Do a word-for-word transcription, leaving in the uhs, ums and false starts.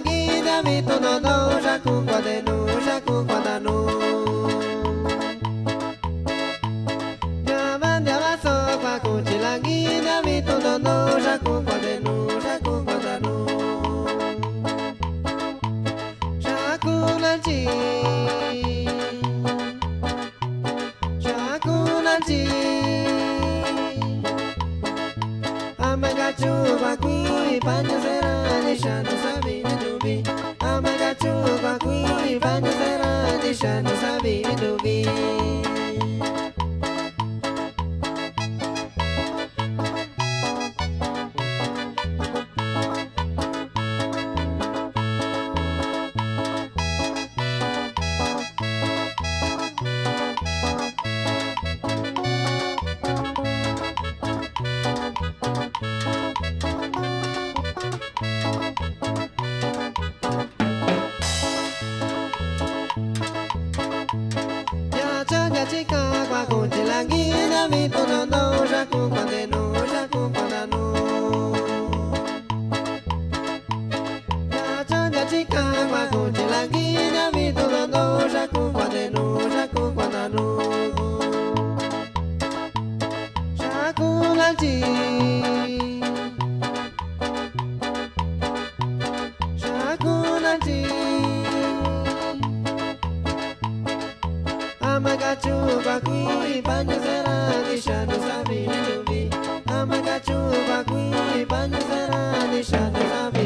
Ndia vitun ndondo xaku kuande nu, xaku kuanda nu. Ndia va ndia va so kua kuchi langi, ndia vitun ndondo xaku kuande nu, xaku kuanda nu. Xaku na chi, xaku na chi. Ama kachu va kui pañu sera ni xanu savi ni tuvi. Ama kachu va kui pañu sera ni xanu savi ni tuvi. Ndia cha ndia chika kua kuchi langi, ndia vitun ndondo xaku kuande nu, xaku kuanda nu. Ndia cha ndia chika kua kuchi langi, ndia vitun ndondo xaku kuande nu, xaku kuanda nu. Xaku na chi, xaku na chi. Ama kachu va kui pañu sera ni xanu savi ni tuvi. Ama kachu va kui pañu sera ni xanu savi